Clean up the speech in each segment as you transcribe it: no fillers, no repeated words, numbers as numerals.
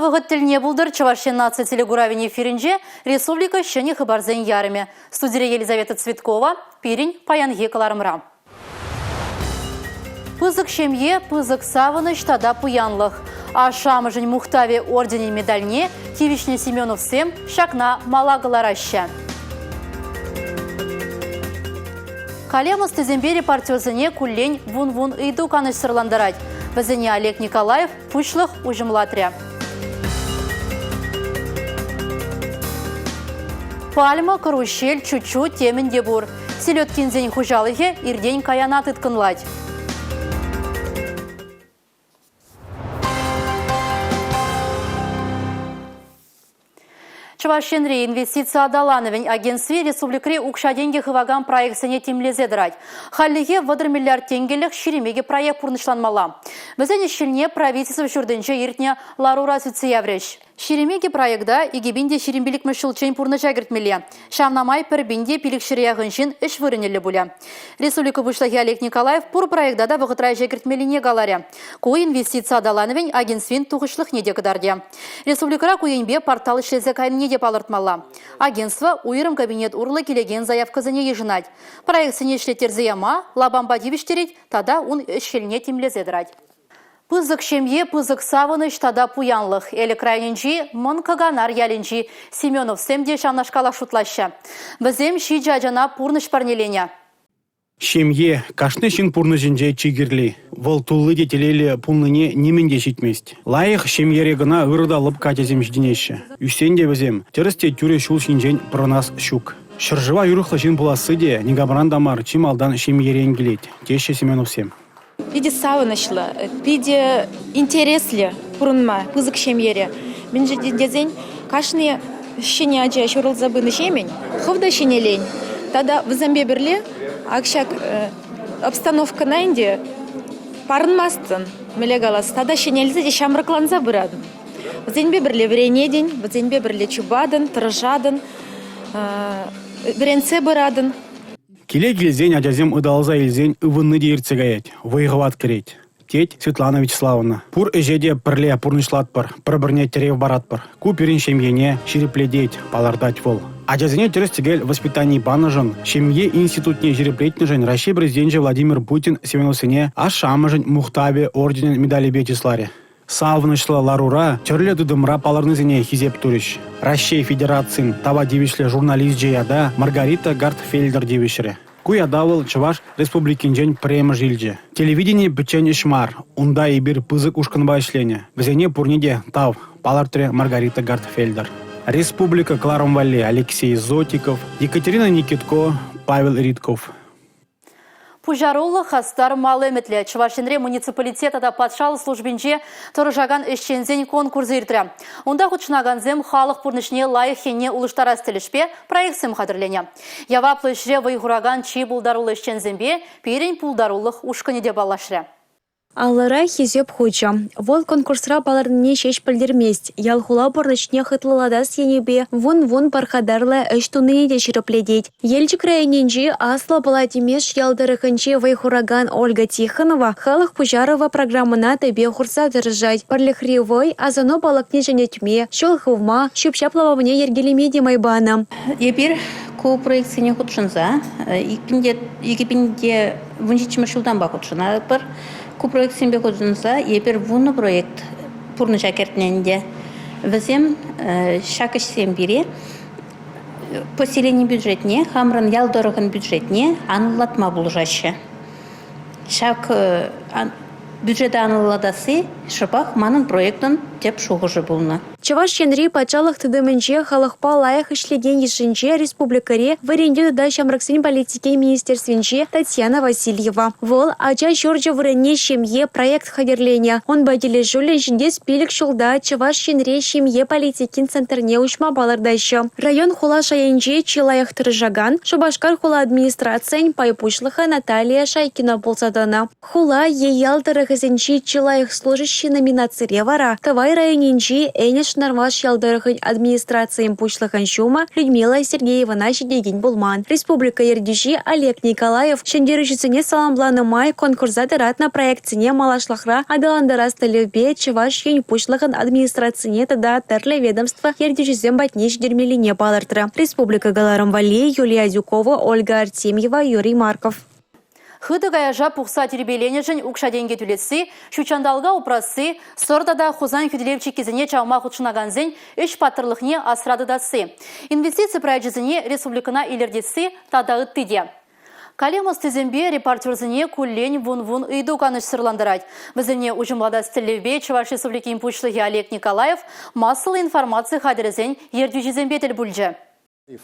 вӑхӑт тӗлне пултӑр Чӑваш Ен наци телекуравӗн эфирӗнче республика ҫӗнӗ хыпарсен ярӑмӗ. Студире Елизавета Цветкова, пирӗн паянхи кӑларӑмра. Пысӑк ҫемье, пысӑк савӑнӑҫ тата пуянлӑх. Ашшӗ-амӑшӗн мухтавӗ орденӗн медальне тивӗҫнӗ Семеновсем ҫакна мала кӑлараҫҫӗ. Калем ӑстисемпе репортерсене куллен вун-вун ыйту канӑҫсӑрлантарать. Вӗсене Олег Николаев пуҫлӑх уҫӑмлатрӗ. Пальма, каруҫҫел, чуччу темӗн те пур. Селедкинсен хуҫалӑхӗ иртен каяна тыткӑнлать. Чӑваш Енри инвестици аталанӑвӗн агентстви республикӑри укҫа-тенкӗ хывакан проектсене тимлесе тӑрать. Хальлӗхе 30 миллиард тенкӗлӗх 22 проект пурнӑҫланмалла. Вӗсен ӗҫ-хӗлне правительство ҫуртӗнче иртнӗ ларура сӳтсе яврӗҫ. 22 проекта 2025 ҫулччен пурнӑҫа кӗртмелле. Ҫавна май 1500 яхӑн ҫын ӗҫ вырӑнӗллӗ пулӗ. Республика Пуҫлӑхӗ Олег Николаев пур проекта та вӑхӑтра ӗҫе кӗртмеллине каларӗ. Ку инвестици аталанӑвӗн агентствин тухӑҫлӑхне те кӑтартӗ. Республикӑра ку енпе портал ӗҫлесе кайнине те палӑртмалла. Агентство уйрӑм кабинет урлӑ килекен заявкӑсене йышӑнать. Проектсене ӗҫлеттерсе яма лапампа тивӗҫтерет тата ун ӗҫ-хӗлне тимлесе тӑрать. Пысӑк ҫемье, пысӑк савӑнӑҫ тата пуянлӑх. Элӗк районӗнчи Мӑн Кӑканар ялӗнчи Семеновсем те ҫавнашкалах шутлаҫҫӗ. Вӗсем ҫичӗ ачана пурнӑҫ парнеленӗ. Ҫемье – кашни ҫын пурнӑҫӗнче чи кирли. Вӑл тулли те телейлӗ пулнине нимӗн те ҫитмест. Лайӑх ҫемьере кӑна ырӑ та лӑпкӑ ачасем ҫитӗнеҫҫӗ. Ӳссен те вӗсем тӗрӗс те тӳрӗ ҫул ҫинчен пӑрӑнас ҫук. Ҫӗршыва юрӑхлӑ ҫын пуласси те никамран та мар, чи малтан ҫемьерен килет, теҫҫӗ Семеновсем. Питӗ савӑнӑҫлӑ, питӗ интереслӗ пурӑнма пысӑк ҫемьере. Мӗншӗн тесен кашни ҫӗнӗ ача ҫурӑлса пынӑҫемӗн хӑв та ҫӗнелен. Тата вӗсемпе пӗрле ак ҫак обстановкӑна ӗнтӗ парӑнмастӑн, мӗнле калас, тата ҫӗнелсе те ҫамрӑкланса пыратӑн. Вӗсемпе пӗрле вӗренетӗн, вӗсемпе пӗрле чупатӑн, тӑрӑшатӑн, вӗрентсе пыратӑн. Киле килсен ачасем ыталаса илсен ывӑнни те иртсе каять, вӑй-хӑват кӗрет, тет Светлана Вячеславовна. Пур ӗҫе те пӗрле пурнӑҫлатпӑр, пӗр-пӗрне тӗрев паратпӑр. Ку пирӗн ҫемьене ҫирӗплетет, палӑртать вӑл. Ачасене тӗрӗс-тӗкел воспитани панӑшӑн, ҫемье институтне ҫирӗплетнӗшӗн Раҫҫей Президенчӗ Владимир Путин Семеновсене ашшӗ-амӑшӗн мухтавӗ орденӗн медалӗпе чысларӗ. Савӑнӑҫлӑ ларура тӗрлӗ тытӑмра палӑрнисене хисеп турӗҫ. Раҫҫей Федерацин тава тивӗҫлӗ журналисчӗ ята Маргарита Гартфельдер тивӗҫрӗ. Ку ята вӑл Чӑваш Республикинчен пӗрремӗш илчӗ. Телевидени пӗччен ӗҫ мар, унта эпир пысӑк ушкӑнпа ӗҫленӗ. Вӗсене пурне те тав, палӑртрӗ Маргарита Гартфельдер. Республика кӑларӑм валли Алексей Зотиков, Екатерина Никитко, Павел Ритков. Пуҫаруллӑ, хастар, мал ӗмӗтлӗ Чӑваш Енре муниципалитет тата патшалӑх службинче тӑрӑшакан ӗҫченсен конкурсӗ иртрӗ. Унта хутшӑнакансем халӑх пурнӑҫне лайӑх енне улӑштарас тӗлӗшпе проектсем хатӗрленӗ. Яваплӑ ӗҫре вӑй хуракан чи пултаруллӑ ӗҫченсемпе пирӗн пултарулӑх ушкӑнӗ те паллашрӗ. Алӑра Хисеп хучӗ. Вӑл конкурсра палӑрнине ҫеҫ пӗлтермест, ял-хула пурнӑҫне хӑтлӑлатас енӗпе вун-вун пархатарлӑ ӗҫ тунине те ҫирӗплетет. Елчӗк районӗнчи Аслӑ Пӑла Тимеш ял тӑрӑхӗнче вӑй хуракан Ольга Тихонова Халӑх пуҫарӑвӗ программӑна тӗпе хурса тӑрӑшать. Пӗрлӗхри вӑй асӑну палӑкне ҫӗнетме, ҫул хывма, ҫӳп-ҫап лапамне йӗркелеме те май панӑ. Эпир ку проектсене хутшӑнса 2017-мӗш ҫултанпа хутшӑнатпӑр. Ку проектсемпе хутшӑнса эпир вунӑ проект пурнӑҫа кӗртнӗ ӗнтӗ. Вӗсем ҫак ӗҫсем пире поселени бюджетне, хамӑрӑн ял тӑрӑхӗн бюджетне анлӑлатма пулӑшаҫҫӗ. Ҫак бюджета анлӑлатасси шӑпах манӑн проектӑн тӗп шухӑшӗ пулнӑ. Чӑваш Енри патшалӑх тытӑмӗнче халӑхпа лайӑх ӗҫлекен йышӗнче республикӑри вӗрентӳ тата ҫамрӑксен политикин министерствинчи Татьяна Васильева. Вӑл «Ача ҫурчӗ вырӑнне ҫемье» проект хатӗрленӗ. Унпа килӗшӳллӗн ҫитес пилӗк ҫулта Чӑваш Енре ҫемье политикин центрне уҫма палӑртаҫҫӗ. Район-хула шайӗнче чи лайӑх тӑрӑшакан Шупашкар хула администрацийӗн пай пуҫлӑхӗ Наталия Шайкина пулса тӑнӑ. Хула е ял тӑрӑхӗсенчи чи лайӑх служащи номинацире вара Тӑвай районӗнчи Энӗш Чӑваш Нӑрваш ял тӑрӑхӗн администрацийӗн пуҫлӑхӗн ҫумӗ Людмила Сергеевӑна ҫитекен пулман. Республика ертӳҫи Олег Николаев ҫӗнтерӳҫӗсене саламланӑ май конкурса тӑратнӑ проектсене малашлӑхра аталантарас тӗллевпе Чӑваш Ен Пуҫлӑхӗн администрацине тата тӗрлӗ ведомство ертӳҫисем патне ҫитермеллине палӑртрӗ. Республика кӑларӑм валли Юлия Адюкова, Ольга Артемьева, Юрий Марков. Хытӑ каяша пухса тирпейленӗшӗн укҫа-тенкӗ тӳлесси, ҫутҫанталӑка упрасси, Сӑр тата Хусан хӳтӗлев чиккисене чавма хутшӑнакансен ӗҫ паттӑрлӑхне асра тытасси, инвестици проекчӗсене республикӑна илӗртесси тата ытти те. Калем ӑстисемпе репортерсене куллен вун-вун ыйту канӑҫсӑрлантарать. Вӗсене уҫӑмлатас тӗллевпе Чӑваш Республикин Пуҫлӑхӗ Олег Николаев массӑллӑ информаци хатӗрӗсен ертӳҫисемпе тӗл пулчӗ.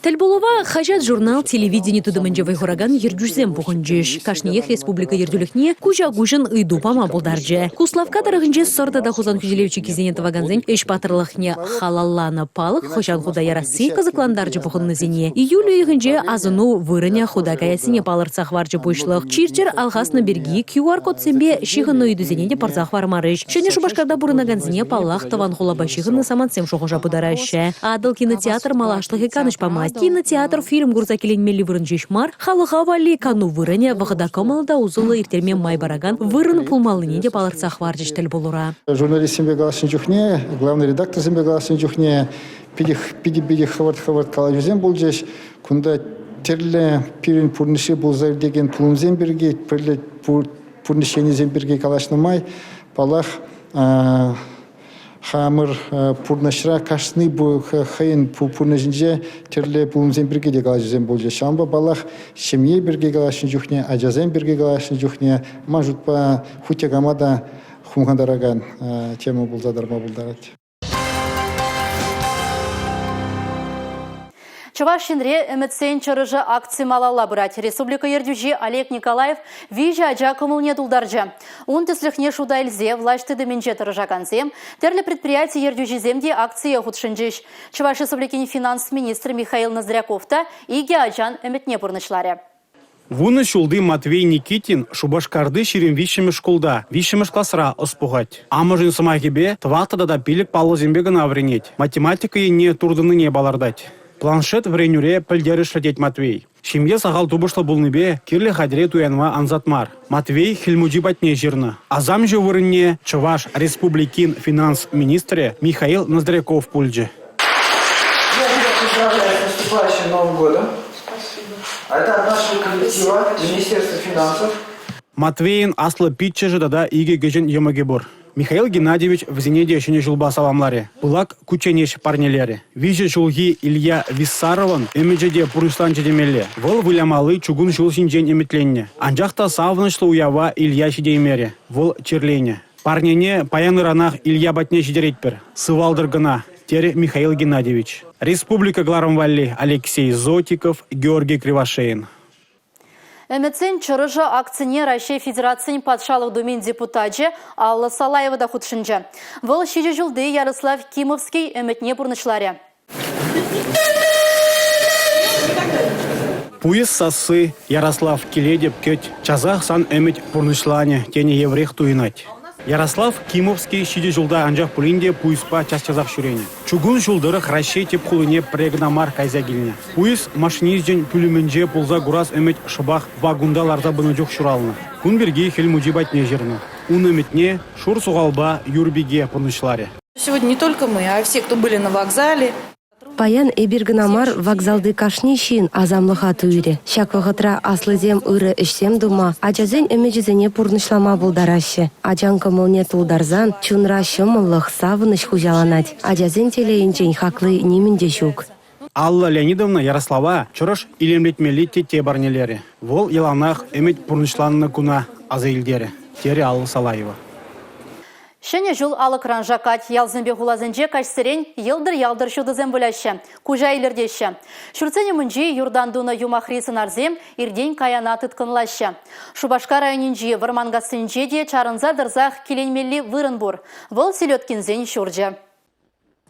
Тӗлпулӑва хаҫат-журнал, телевидени тытӑмӗнче вӑй хуракан ертӳҫӗсем пухӑнчӗҫ. Кашниех республика ертӳлӗхне куҫа-куҫӑн ыйту пама пултарчӗ. Куславкка тӑрӑхӗнче Сӑр тата Хусан хӳтӗлев чиккисене тӑвакансен ӗҫ паттӑрлӑхне халалланӑ палӑк хӑҫан хута ярасси кӑсӑклантарчӗ пухӑннисене. Июль уйӑхӗнче асӑну вырӑнӗ хута каяссине палӑртса хӑварчӗ пуҫлӑх. Чир-чӗр алхаснӑ пирки QR-кодсемпе ҫыхӑннӑ ыйтусене те пӑрса хӑвармарӗҫ. Ҫӗнӗ Шупашкарта пурӑнакансене, паллах, тӑван хулапа ҫыхӑннӑ самантсем шухӑша путараҫҫӗ. Атӑл кинотеатр малашлӑхӗ канӑҫ памасть. Кинотеатр фильм курса киленмелли вырӑн ҫеҫ мар, халӑха валли кану вырӑнӗ, вӑхӑта кӑмӑллӑ та усӑллӑ ирттерме май паракан вырӑн пулмаллине те палӑртса хӑварчӗҫ тӗл пулура. Журналистсемпе калаҫнӑ чухне, главный редакторсемпе калаҫнӑ чухне питӗ-питӗ хӑвӑрт-хӑвӑрт калаҫусем пулчӗҫ. Кунта тӗрлӗ пирӗн пурнӑҫри пулса иртекен пулӑмсем пирки, пӗрле пурнӑҫ енӗсем пирки калаҫнӑ май, паллах, хамӑр пурнӑҫра кашни хӑйӗн пурнӑҫӗнче тӗрлӗ пулӑмсем пирки те калаҫусем пулчӗҫ. Ҫавӑнпа, паллах, ҫемье пирки калаҫнӑ чухне, ачасем пирки калаҫнӑ чухне, ман шутпа, хуть те кама та хумхантаракан тема пулса тӑрма пултарать. Чӑваш Енре Ӗмӗтсен чӑрӑшӗ акци малалла пырать. Республика ертӳҫи Олег Николаев виҫӗ ача кӑмӑлне тултарчӗ. Ун тӗслӗхне шута илсе влаҫ тытӑмӗнче тӑрӑшакансем, тӗрлӗ предприяти ертӳҫисем те акцие хутшӑнчӗҫ. Чӑваш Республикин финанс министрӗ Михаил Ноздряков та икӗ ачан ӗмӗтне пурнӑҫларӗ. Вунӑ ҫулти Матвей Никитин Шупашкарти 23-мӗш шкулта виҫҫӗмӗш класра ӑс пухать. Амӑшӗн сӑмахӗпе тӑваттӑ тата пилӗк паллӑсемпе кӑна вӗренет, математика енне туртӑннине палӑртать. Планшет вӗренӳре пӗлтерӗшлӗ тет Матвей. Ҫемье сахал тупӑшлӑ пулнипе кирлӗ хатӗре туянма ансат мар. Матвей Хӗл Мучи патне ҫырнӑ. Асамҫӑ вырӑнне Чӑваш Республикин финанс министрӗ Михаил Ноздряков пулчӗ. Я тебя поздравляю с наступающим Новым годом. Спасибо. Это от нашего коллектива, Министерства финансов. Матвейӑн аслӑ пиччӗшӗ тата икӗ кӗҫӗн йӑмӑкӗ пур. Михаил Геннадьевич вӗсене те Ҫӗнӗ ҫулпа саламларӗ, пылак кучченеҫ парнелерӗ. Виҫӗ ҫулхи Илья Виссаровӑн ӗмӗчӗ те пурнӑҫланчӗ темелле. Вӑл вылямалли чукун ҫул ҫинчен ӗмӗтленнӗ. Анчах та савӑнӑҫлӑ уява Илья ҫитеймерӗ, вӑл чирленӗ. Парнене паян-ыранах Илья патне ҫитеретпӗр, сывалтӑр кӑна, терӗ Михаил Геннадьевич. Республика кӑларӑм валли Алексей Зотиков, Георгий Кривошеин. Ӗмӗтсен чӑрӑшӗ акцине Раҫҫей Федерацийӗн Патшалӑх Думин депутачӗ Алла Салаева та хутшӑнчӗ. Вӑл ҫичӗ ҫулти Ярослав Кимовский ӗмӗтне пурнӑҫларӗ. Пуйӑс сасси, Ярослав, килетӗп, кӗт, часах сан ӗмӗт пурнӑҫланӗ тенӗ евӗрех туйӑнать. Ярослав Кимовский ҫичӗ ҫулта анчах пулин те пуйӑспа час-часах ҫӳренӗ. Чукун ҫул тӑрӑх Раҫҫей тӗп хулине пӗрре кӑна мар кайса килнӗ. Пуйӑс машинисчӗн пӳлӗмӗнче пулса курас ӗмӗт шӑпах вакунта ларса пынӑ чух ҫуралнӑ. Кун пирки Хӗл Мучи патне ҫырнӑ. Ун ӗмӗтне шур сухалпа Юр пике пурнӑҫларӗ. Сегодня не только мы, а все, кто были на вокзале. Паян эпир кӑна мар, вокзалти кашни ҫын асамлӑха туйрӗ. Ҫак вӑхӑтра аслисем ырӑ ӗҫсем тума, ачасен ӗмӗчӗсене пурнӑҫлама пултараҫҫӗ. Ачан кӑмӑлне тултарсан чунра ҫӑмӑллӑх, савӑнӑҫ хуҫаланать. Ачасен телейӗнчен хакли нимӗн те ҫук. Алла Леонидовна Ярослава чӑрӑш илемлетмелли тетте парнелерӗ. Вӑл яланах ӗмӗт пурнӑҫланнӑ куна аса илтерӗ, терӗ Алла Салаева. Ҫӗнӗ ҫул алӑкран шаккать. Ялсемпе хуласенче каҫсерен йӑлтӑр-ялтӑр ҫутӑсем выляҫҫӗ, куҫа илӗртеҫҫӗ. Ҫуртсен умӗнчи юртан тунӑ юмахри сӑнарсем иртен-каяна тыткӑнлаҫҫӗ. Шупашкар районӗнчи Вӑрманкассинче те чарӑнса тӑрсах киленмелли вырӑн пур. Вӑл Селедкинсен ҫурчӗ.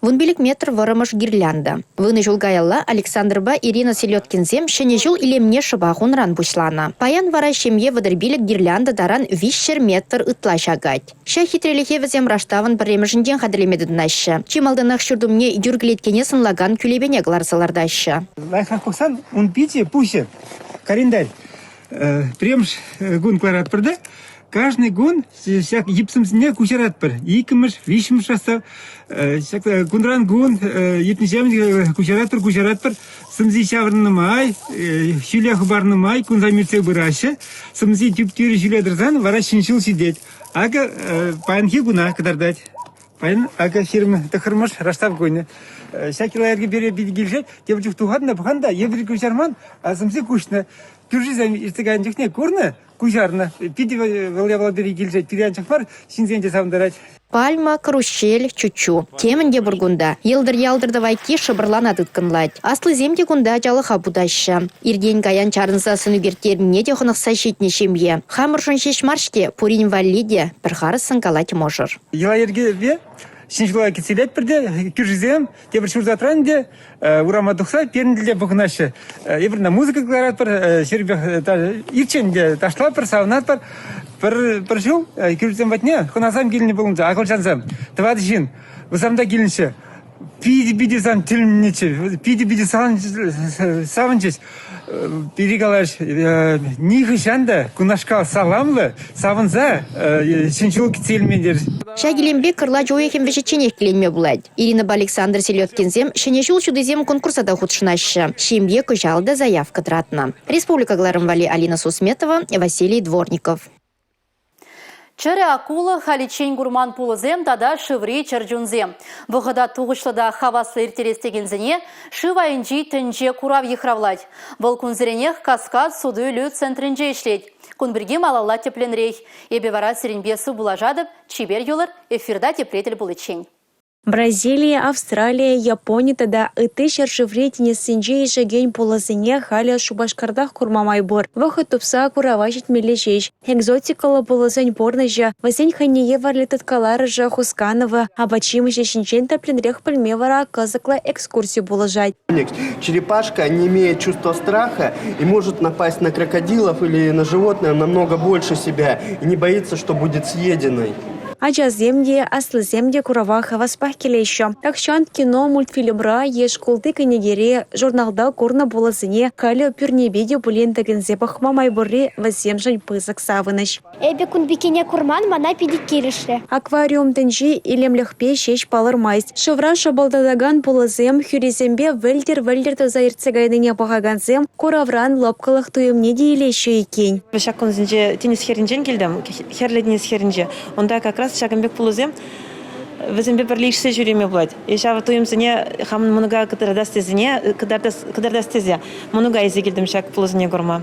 15 метр вӑрӑмӑш гирлянда. Вунӑ ҫул каялла Александрпа Ирина Селедкинсем Ҫӗнӗ ҫул илемне шӑпах унран пуҫланӑ. Паян вара ҫемье 35 гирлянда таран 300 метр ытла ҫакать. Ҫак хитрелӗхе вӗсем раштавӑн пӗрремӗшӗнчен хатӗрлеме тытӑнаҫҫӗ. Чи малтанах ҫурт умне юр кӗлеткене сӑнлакан кӳлепене кӑларса лартаҫҫӗ. Лайӑхрах пӑхсан ун пичӗ, пуҫӗ календарь. Пӗрремӗш кун кӑларатпӑр та кашни кун ҫак йӗпсӗмсене куҫаратпӑр. Иккӗмӗш, виҫҫӗмӗш состав. Ҫак кунран кун иртнӗҫемӗн куҫаратпӑр, куҫаратпӑр. Сӑмси ҫаврӑннӑ май, ҫӳле хӑпарнӑ май кунсем иртсе пыраҫҫӗ. Сӑмси тӳп-тӳрӗ ҫӳле тӑрсан вара ҫӗн ҫул ҫитет. Акӑ паянхи куна кӑтартать. Паян акӑ 29-мӗш раштав кунӗ. Ҫак йӑла-йӗрке пире питӗ килӗшет. Тепӗр чух тухатӑн та пӑхан та эпир куҫарман, а сӑмси куҫнӑ. Кӳршисем иртсе кайнӑ чухне курнӑ, куҫарнӑ. Питӗ вӑл япала пире килӗшет. Пире анчах мар, ҫынсене те савӑнтарать. Пальма, каруҫҫель, чуччу. Темӗн те пур кунта. Йӑлтӑр-ялтӑр тӑвайкки шӑпӑрлана тыткӑнлать. Аслисем те кунта ачалӑха путаҫҫӗ. Иртен-каян чарӑнса сӑн ӳкерттернине те хӑнӑхса ҫитнӗ ҫемье. Хамӑршӑн ҫеҫ мар-ҫке, пурин валли те, пӗр харӑссӑн калать мӑшӑр. Йӑла-йӗркепе ҫӗн ҫула кӗтсе илетпӗр те, кӳршӗсем тепӗр ҫур сатран ӗнтӗ урама тухса пирӗн тӗле пухӑнаҫҫӗ. Эпир на музыка кӑларатпӑр, ҫӗрпе ирччен те ташлатпӑр, савӑнатпӑр. Пӗр, пӗр ҫул кӳршӗсем патне хӑнасем килнӗ пулнӑччӗ, акӑлчансем, тӑватӑ ҫын. Вӗсем та килнӗччӗ. Питӗ-питӗ сан тӗлӗннӗччӗ, питӗ-питӗ савӑнчӗҫ. Пире калаҫ, нихӑҫан та кунашкал саламлӑ, савӑнса ҫӗн ҫул кӗтсе илмен терӗҫ. Ҫак илемпе кӑрлач уйӑхӗн вӗҫӗчченех киленме пулать. Иринӑпа Александр Селедкинсем Ҫӗнӗ ҫул ҫутисем конкурса та хутшӑнаҫҫӗ. Ҫемье кӑҫал та заявка тӑратнӑ. Республика кӑларӑм валли Алина Сусметова, Василий Дворников. Чӗрӗ акула халиччен курман пулӑсем тата шыври чӗрчунсем. Вӑхӑта тухӑҫлӑ та хаваслӑ ирттерес текенсене шыв айӗнчи тӗнче курав йыхравлать. Вӑл кунсеренех Каскад суту-илӳ центрӗнче ӗҫлет. Кун пирки малалла тӗплӗнрех. Эпӗ вара сирӗнпе сывпуллашатӑп. Чипер юлӑр, эфирта тепре тӗл пуличчен. Бразили, Австрали, Япони тата ытти ҫӗршыври тинӗссенче ишекен пулӑсене халӗ Шупашкартах курма май пур. Вӑхӑт тупса курава ҫитмелле ҫеҫ. Экзотикӑллӑ пулӑсен пурнӑҫӗ, вӗсен хӑйне евӗрлӗ тыткаларӑшӗ, хусканӑвӗ, апат-ҫимӗҫӗ ҫинчен тӗплӗнрех пӗлме вара кӑсӑклӑ экскурси пулӑшать. Черепашка не имеет чувства страха и может напасть на крокодилов или на животное намного больше себя и не боится, что будет съеденной. Ачасем те, аслисем те курава хаваспах килеҫҫӗ. Тахҫан кино, мультфильмра е шкулти кӗнекере, журналта курнӑ пулӑсене халӗ пӳрнепе те пулин тӗкӗнсе пӑхма май пурри вӗсемшӗн пысӑк савӑнӑҫ. Эпӗ кун пеккине курман, мана питӗ килӗшрӗ. Аквариум тӗнчи илемлӗхпе ҫеҫ палӑрмасть. Шывра шӑпӑлтатакан пулӑсем хӳрисемпе вӗлтӗр-вӗлтӗр туса иртсе кайнине пӑхакансем куравран лӑпкӑлӑх туйӑмне те илеҫҫӗ иккен. Ҫак кунсенче тинӗс хӗрринчен килтӗм, Хӗрлӗ тинӗс хӗрринче. Унта как раз ҫакӑн пек пулӑсем вӗсемпе пӗрле ишсе ҫӳреме пулать. И ҫав туйӑмсене хамӑн мӑнука кӑтартас тесене, кӑтартас тесе мӑнука илсе килтӗм ҫак пулӑсене курма.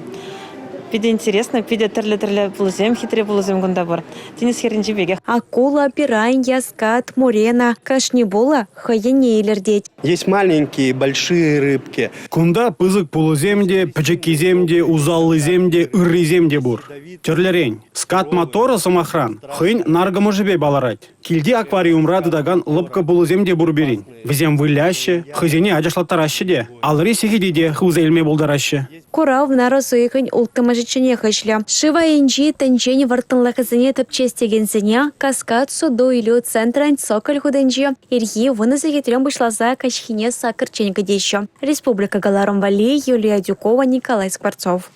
Питӗ интересно, питӗ тӗрлӗ-тӗрлӗ пулӑсем, хитре пулӑсем кунта пур. Тинӗс хӗрринчи пекех. Акула, пиранья, скат, мурена – кашни пулӑ хӑйӗнне илӗртет. Есть маленькие, большие рыбки. Кунта пысӑк пулӑсем те, пӗчӗккисем те, усаллисем те, ыррисем те пур. Тӗрлӗрен. Скат мотора, сӑмахран, хӑйӗн наркӑмӑшӗпе палӑрать. Килти аквариумра тытакан лӑпкӑ пулӑсем те пур пирӗн. Вӗсем выляҫҫӗ, хӑйсене ачашлаттараҫҫӗ те. Алӑри сехете те хывса илме пултараҫҫӗ. Курав нарӑс уйӑхӗн улттӑмӗшӗчченех ӗҫлӗ. Шыв айӗнчи тӗнчен вӑрттӑнлӑхӗсене тӗпчес текенсене Каскад суту-илӳ центрӗн цоколь хутӗнче ирхи вунӑ сехетрен пуҫласа каҫхине саккӑрччен кӗтеҫҫӗ. Республика кӑларӑм валли Юлия Адюкова, Николай Скворцов.